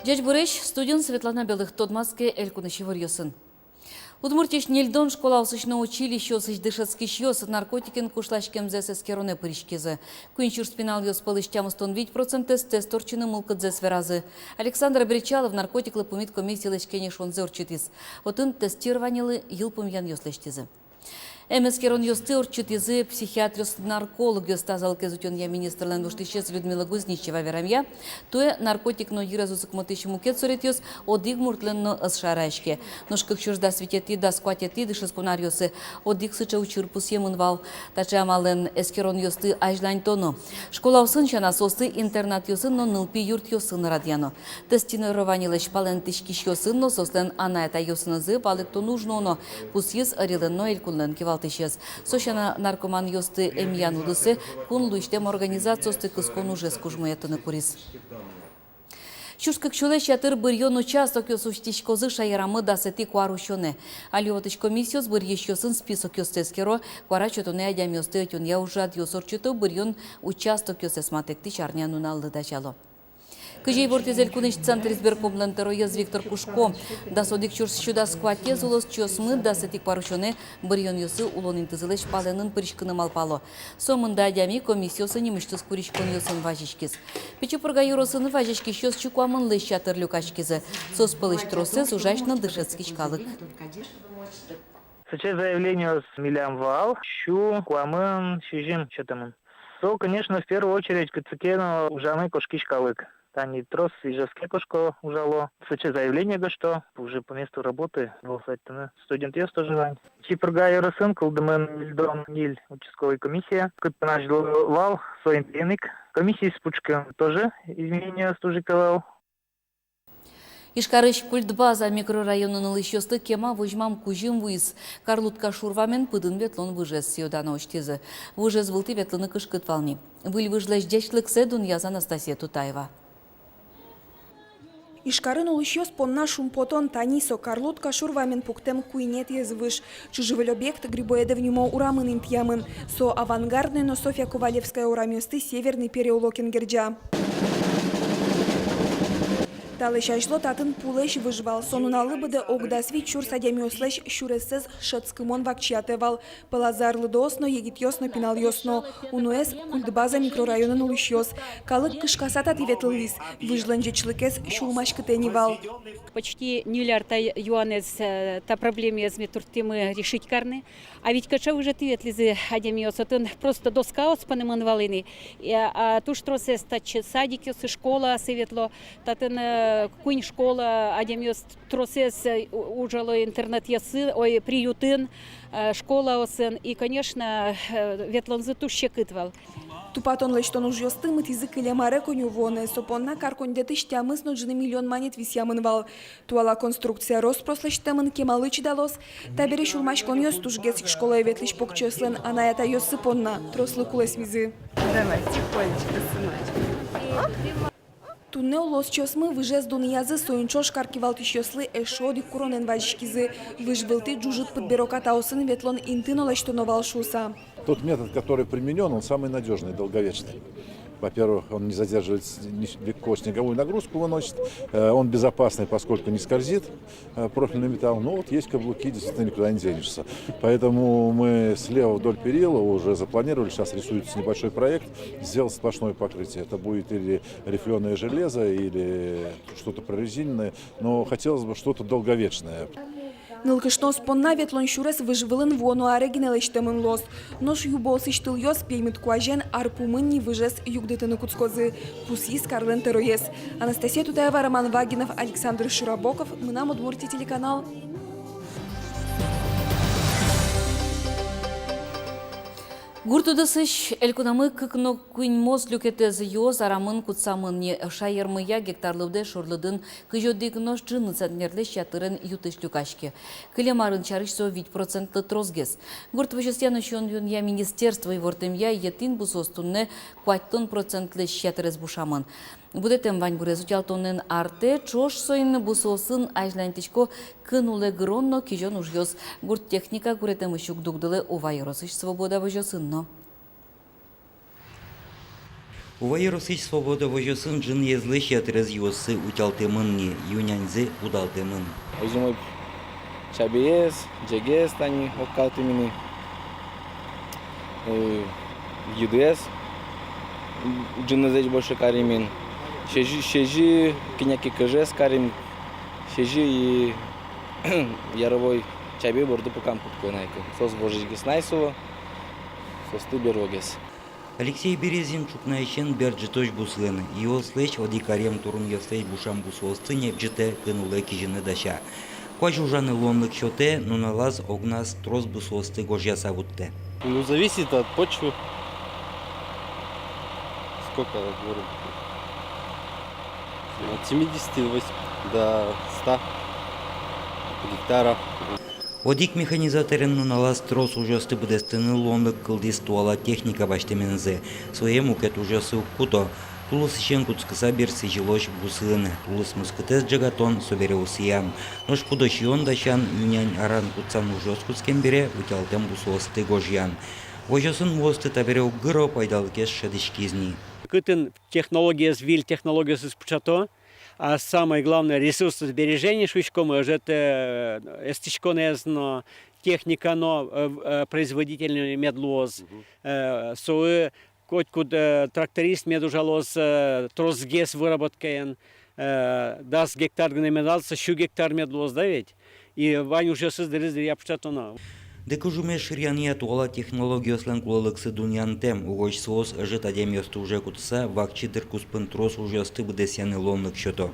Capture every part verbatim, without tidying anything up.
Ӟечбуресь! Студиын Светлана Белых. Тодматске элькунысь иворъёсын. Удмуртиысь ньыльдон школаосысь но училищеосысь дышетскисьёс наркотикен кушласькемзэс эскеронэ пыриськизы. Куинь сюрс пиналъёс пӧлысь тямыстон вить процентэз тест ортчыны мылкыдзэс веразы. Александр Бречалов наркотиклы пумит комиссилэсь кенешонзэ ортчытӥз. Отын тестированилы йылпумъянъёс лэсьтӥзы. Эмэскеронъёсты ортчытӥзы психиатръёс-наркологъёс. Тазалыкез утёнъя министрлэн воштӥсез Людмила Гузничева верамъя, туэ наркотик но йырез узыкмытӥсь мукет суретъёс одӥг муртлэн но ӧз шараське. Нош кык сюрс дас витетӥ, дас куатетӥ дышетскон аръёсы одӥг сыӵе учыр пусъемын вал. Таӵе амалэн эскеронъёсты азьланьтоно. Школаосын сяна, соосты интернатъёсын но нылпи юртъёсын радъяно. Тестированилэсь палэнтӥськисьёсын но соослэн анай-атайёсынызы валэктон уж нуоно, пусйиз ӧрилэн но элькунлэн кивалтӥсез. Со сяна, наркоманъёсты эмъян удысэ кун луисьтэм организациосты кыскон ужез кужмоятыны куриз. Сюрс кык сюлэсь ятыр быръён участокъёс усьтӥськозы шаерамы дасэтӥ куарусёнэ. Али отысь комиссиос быръисьёсын списокъёсты эскеро, куара сётонэ адямиосты ӧтёнъя ужрадъёс ортчыто, быръён участокъёсэз матэктӥсь арнянуналлы дасяло. Кызьы ивортӥз элькунысь Центризбиркомлэн тӧроез Виктор Кушко, дас одӥг сюрс сю дас куатез улосчиосмы дасэтӥ куарусёнэ быръёнъёсы улон интызылэсь палэнын пыриськыны малпало. Со мында адями комиссиосы нимысьтыз куриськонъёсын вазиськиз. Пичи Пурга ёросысь вазиськисьёс сю куамынлэсь ятыр люкаськизы. Соос пӧлысь тросэз — ужась но дышетскись калык. Сыӵе заявлениос милям вал сю куамын сизьым сётэмын. Со, конечно, в первую очередь, кытчы ке но ужаны кошкись калык. Тани трос Ижевске кошко ужало. Сыӵе заявление гожто, уже по месту работы голосовать карыны. Студентъёс тоже вань. Пичи Пурга ёросын кылдэмын ньыльдон ньыль участковой комиссия. Кытын азьло вал, соин тӥни ик. Комиссиос пушкын тоже изменениос туж ик ӧвӧл. Ижкарысь Культбаза микрорайонын улӥсьёслы кема возьмам кузьым вуиз. Карлутка шур вамен пыдын ветлон выжез сӥё-дано усьтӥзы. Выжез вылтӥ ветлыны кышкыт вал ни. Выль выжлэсь ӟечлыксэ дунъяз Анастасия Тутаева. Ижкарын улӥсьёс понна шумпотон — тани со, Карлутка шур вамен пуктэм куинетӥез выж. Чыжы-выль объект Грибоедов нимо урамын интыямын. Со Авангардной но Софья Ковалевская урамъёсты Северный переулокен герӟа. Талэсь азьло татын пулэсь выж вал. Со нуналлы быдэ ог дас вить сюрс адямиослэсь сюрессэс шӧдскымон вакчиятэ вал. Пӧлазы арлыдоос но, егитъёс но, пиналъёс но. Уноез — Культбаза микрорайонын улӥсьёс. Калык кышкаса татӥ ветлылӥз. Выжлэн ӟечлыкез сюлмаськытэ ни вал. Почти ньыль ар та юанэз, э, та проблемаез ми турттӥмы решить карыны. А ведь кыӵе выжетӥ ветлӥзы адямиос, отын просто доскаос понэмын вал ини. И, а, туж тросэз татчы садикъёсы, школаосы ветло. Татын, э, куинь школа, адямиос тросэз, э, у-, ужало интернатъёсы, ой, приютын, э, школаосын. И, конечно, э, ветлонзы туж секыт вал. Тупатон-лэсьтон ужъёсты мытӥзы кылем аре коньывуонэ. Со понна кар коньдэтысь тямыс но ӝыны миллион манет висъямын вал. Туала конструкция рос-прос лэсьтэмын, кемалы чидалоз. Табере сюлмаськонъёс тужгес ик школае ветлӥсь покчиослэн анай-атайёссы понна. Трослы кулэсмизы. Давай, тихонечко, сыночек. Оп. Туннэ улосчиосмы выжез дунъязы, соин ӵош кар кивалтӥсьёслы эшшо одӥг куронэн вазиськизы. Выж вылтӥ ӝужыт пыдберо катаосын ветлон инты но лэсьтоно вал шуыса. Тот метод, который применён, он самый надёжный, долговечный. Во-первых, он не задерживает с-, не с-, легко снеговую нагрузку выносит, э, он безопасный, поскольку не скользит, э, профильный металл. Ну вот есть каблуки, действительно никуда не денешься. Поэтому мы слева вдоль перила уже запланировали, сейчас рисуется небольшой проект, сделать сплошное покрытие. Это будет или рифлёное железо, или что-то прорезиненное, но хотелось бы что-то долговечное. Нылкышноос понна ветлон сюрес выж вылын вуоно аре гинэ лэсьтэмын луоз. Нош юбоосысь тылъёс пеймыт куазен ар пумын ни выжез югдытыны кутскозы, пусйиз карлэн тӧроез. Анастасия Тутаева, Роман Вагинов, Александр Широбоков, «Мынам Удмуртие» телеканал. Гурт удысысь элькунамы кык но куиньмос люкетэз юос арамын кутсамын ни. Шаермыя гектар лыдэ шур лыдын кызь одӥг но ӝыны центнерлэсь ятырен ю-тысь люкаське. Кылем арын сярысь со вить процентлы тросгес. Гурт возёсъя но сиён-юонъя министерство ивортэмъя, етӥн бусыос туннэ куатьтон процентлэсь ятырез бушамын. Будэтэм ваньбурез утялтонэн артэ. Ӵош соин бусыосын азьланьтӥсько кын улэ гырон но кизён ужъёс. Гурт техника гуретэмысь уг дугдылэ Ува ёросысь «Свобода» возёсын но. Ува ёросысь «Свобода» возёсын ӝыныезлэсь ятырез юоссы утялтэмын ни, ю-няньзы удалтэмын. Озьы мой чабеез, ӟегез тани огкалтӥм ини. Э, йыдэз ӝынызлэсь больше карим ини. Сезьы, сезьы кӧня ке кӧжез карим, сезьы и яровой чабей борды пукам кутско на ик. Соос вожысь гес на ик со, соосты берлогес. Алексей Березин ӵукнаысен бер ӝытозь бусыын. Юослэсь одӥг арем турынъёслэсь бушам бусыосты небӟытэ, кын улэ кизьыны дася. Куазь ужаны луонлык сётэ, нуналаз огназ трос бусыосты гожъяса вуттэ. Ну, зависит от почвы. Сколько, говорю, от семидесяти восьми до ста гектаров. Одӥг механизаторен нуналаз трос ужъёсты быдэстыны луонлык кылдӥз туала техника басьтэменызы. Сое мукет ужъёсы уг куто. Тулысысен кутскыса бер сӥзьылозь бусыын. Тулыс мускытэз ӝегатон, собере усыям. Нош пудо сиён дасян, ю-нянь аран кутсан ужъёс кутскем бере, утялтэм бусыосты гожъян. Возёсын муосты табере уг гыро, пайдалыкез шӧдӥськиз ни. Кытын технологиез, выль технологиосыз пыӵато, а самое главное, ресурсосбережение шуиськом, ӧжыт, э, эстӥськонэз но, техника но, э, в-, э, производительный мед луоз. Мгм. Э, соин котькуд, э, тракторист мед ужалоз, э, тросгес выработкаен, э, дас гектар гинэ мед ужалоз, сю гектар мед луоз, да ведь? И вань ужъёсыз дырыз дыръя пыӵатоно. Дыкыжумез шыръянъя туала технологиослэн кулэлыксы дунъянтэм, угось соос ӧжыт адямиосты уже кутыса, вакчи дыр куспын трос ужъёсты быдэсъяны луонлык сёто.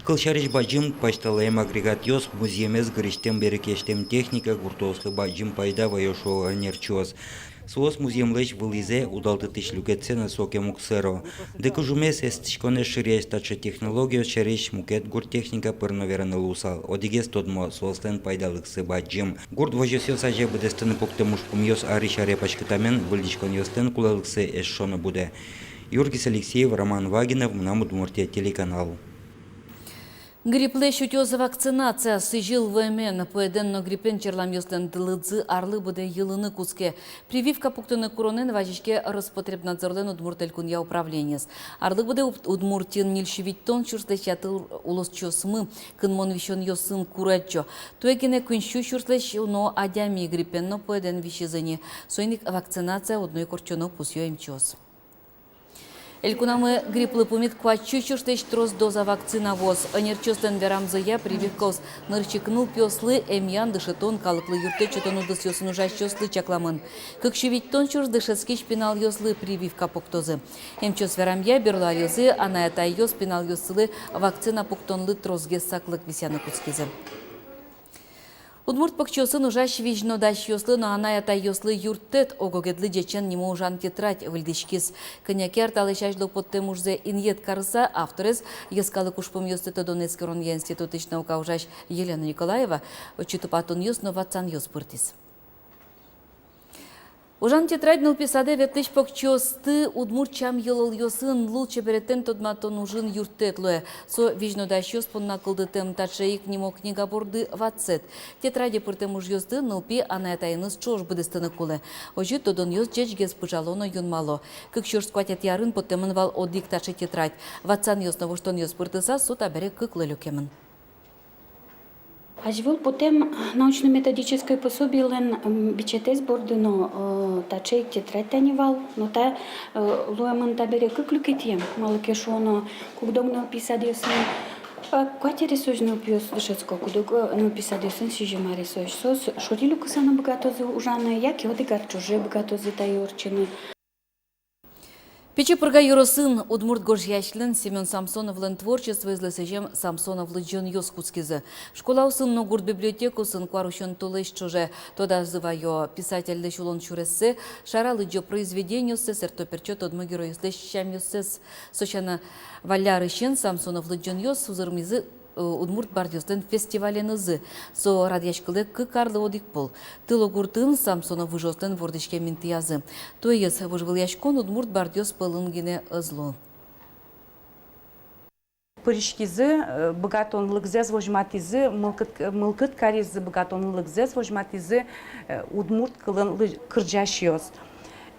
Кылсярысь, бадӟым пасьталаем агрегатъёс, музъемез гырысьтэм-берыкъясьтэм техника гуртоослы бадӟым пайда ваё, шуо ӧнерчиос. Соос музъемлэсь вылӥзэ, удалтытӥсь люкетсэ но сокем уг сӧро. Дыкыжумез эстӥськонэз шыръясь таӵе технологиос сярысь мукет гурт техника пыр но вераны луысал. Одӥгез тодмо: соослэн пайдалыксы бадӟым. Гурт возёсъёс азе быдэстыны пуктэм ужпумъёс арысь аре паськытамен, выльдӥськонъёслэн кулэлыксы эшшо но будэ. Юргис Алексеев, Роман Вагинов, «Мынам Удмуртие» телеканал. Грипплэсь утёз вакцинация. Сӥзьыл вуэмен, пуэдэн но гриппен черламъёслэн лыдзы арлы быдэ йылыны кутске. Прививка пуктыны куронэн вазиське Роспотребнадзорлэн Удмурт Элькунъя управлениез. Арлы быдэ Уд-, Удмуртиын ньыль сю витьтон сюрслэсь ятыр улосчиосмы кынмон висёнъёсын курадӟо. Туэ гинэ куинь сю сюрслэсь уно адями гриппен но пуэдэн висизы ни. Соин ик вакцинация одно ик ортчоно, пусъё эмчиос. Элькунамы грипплы пумит куать сю сюрслэсь трос доза вакцина вуоз. Ӧнерчиослэн верамзыя, прививкаос нырысь ик нылпиослы, эмъян, дышетон, калыклы юрттэт сётон удысъёсын ужасьёслы чакламын. Кык сю витьтон сюрс дышетскись пиналъёслы прививка пуктозы. Эмчиос верамъя, берло аръёсы анай-атайёс пиналъёссылы вакцина пуктонлы тросгес саклык висъяны кутскизы. Удмурт покчиосын ужась визьнодасьёслы но анай-атайёслы юрттэт, «Ог-огедлы ӟечен» нимо ужан тетрадь выльдӥськиз. Кӧня ке ар талэсь азьло поттэм ужзэ инъет карыса, авторез йӧскалык ужпумъёсты тодон-эскеронъя институтысь наука ужась Елена Николаева отчы тупатонъёс но ватсанъёс пыртӥз. Ужан тетрадь нылпи садэ ветлӥсь покчиосты удмурт сям-йылолъёсын, лулчеберетэн тодматон ужын юрттэт луэ. Со визьнодасьёс понна кылдытэм таӵе ик нимо книга борды ватсэт. Тетраде пыртэм ужъёсты нылпи анай-атаеныз ӵош быдэстыны кулэ. Озьы тодонъёс ӟечгес пыжало но юнмало. Кык сюрс куатетӥ арын поттэмын вал одӥг таӵе тетрадь. Ватсанъёс но воштонъёс пыртыса, со табере кыклы люкемын. Азьвыл потэм научно-методической пособиелэн, м, бичетэз борды но, э, таӵе ик тетрадь тани вал. Но та, э, луэмын табере кык люкетъем, малы ке шуоно, куд-ог нылпи садъёсын, э, куать аресозь нылпиос дышетско, куд-ог, э, нылпи садъёсын сизьым аресозь. Соос шури люкыса но быгатозы ужаны, яке одӥг ар ӵоже быгатозы тае ортчыны. Пичи Пурга ёросын удмурт гожъясьлэн Семён Самсоновлэн творчествоезлы сӥзем «Самсонов лыдӟонъёс» кутскизы. Школаосын но гурт библиотекаосын куарусён толэзь ӵоже тодазы ваё писательлэсь улон сюрессэ, шара лыдӟо произведениоссэ, сэртто-пертчо тодмо геройёслэсь сямъёссэс. Со сяна, валля арысен «Самсонов лыдӟонъёс» узырмизы э, удмурт бардъёслэн фестиваленызы. Со радъяськылэ кык арлы одӥг пол. Тыло гуртын Самсонов выжыослэн вордӥськем интыязы. Туэез вожвылъяськон удмурт бардъёс пӧлын гинэ ӧз лу. Пыриськизы, э, быгатонлыкзэс возьматӥзы, мылкыд, мылкыд каризы, быгатонлыкзэс возьматӥзы, э, удмурт кылын лы-, кырӟасьёс.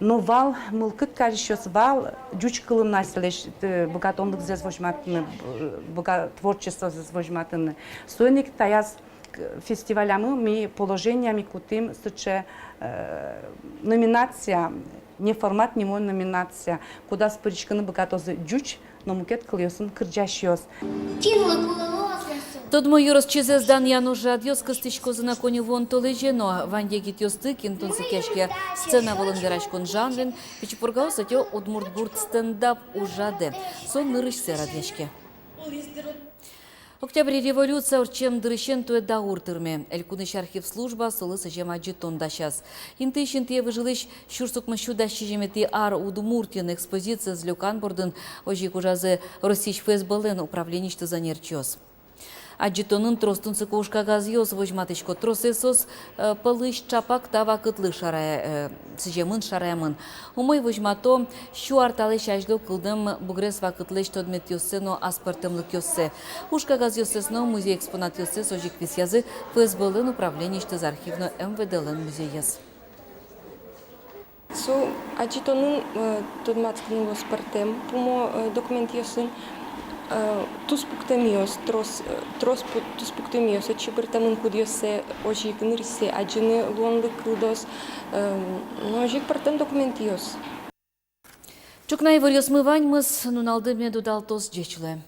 Но вал мылкыд карисьёс, вал ӟуч кылын асьсэлэсь, э, быгатонлыкзэс возьматыны, э, быга-, творчествозэс возьматыны. Соин ик таяз к-, фестивалямы ми положениямы кутӥм сыӵе, э, номинация, «Неформат» нимо номинация, кудаз пыриськыны быгатозы ӟуч но мукет кылъёсын кырӟасьёс. Тодмо ёросчизэс данъян ужрадъёс кыстӥськозы на коньывуон толэзе но. Вань егитъёсты, кин тунсыкъяське сцена вылын вераськон жанрен, Пичи Пургаос ӧтё удмурт гурт стендап ужрадэ. Со нырысьсэ радъяське. Октябрь революция ортчем дырысен туэ даур тырме. Элькунысь архив служба солы сӥзем адӟытон дасяз. Интыысь интые выжылӥсь сюрс укмыс сю дас сизьыметӥ ар Удмуртиын экспозициез люкан бордын озьы ик ужазы Россиысь ФСБ-лэн управленисьтыз ӧнерчиос. Адӟытонын трос тунсыко ужкагазъёс возьматӥсько, тросэз соос, э, пӧлысь ӵапак та вакытлы шарая-, э, сӥземын, шараямын. Умой возьмато сю ар талэсь азьло кылдэм бугрес вакытлэсь тодметъёссэ но аспӧртэмлыкъёссэ. Ужкагазъёссэс но музей экспонатъёссэс озьы ик висъязы ФСБ-лэн управленисьтыз архив но МВД-лэн музейез. Со адӟытонын, э, тодматскыны луоз пӧртэм пумо, э, документъёсын, э, туспуктэмъёс, трос, э, трос пу-, туспуктэмъёс отчы пыртэмын, кудъёссэ озьы ик нырысьсэ адӟыны луонлык кылдоз, э, но озьы ик пӧртэм документъёс. Ӵукна иворъёсмы ваньмыз, нуналды мед удалтоз, ӟеч луэ.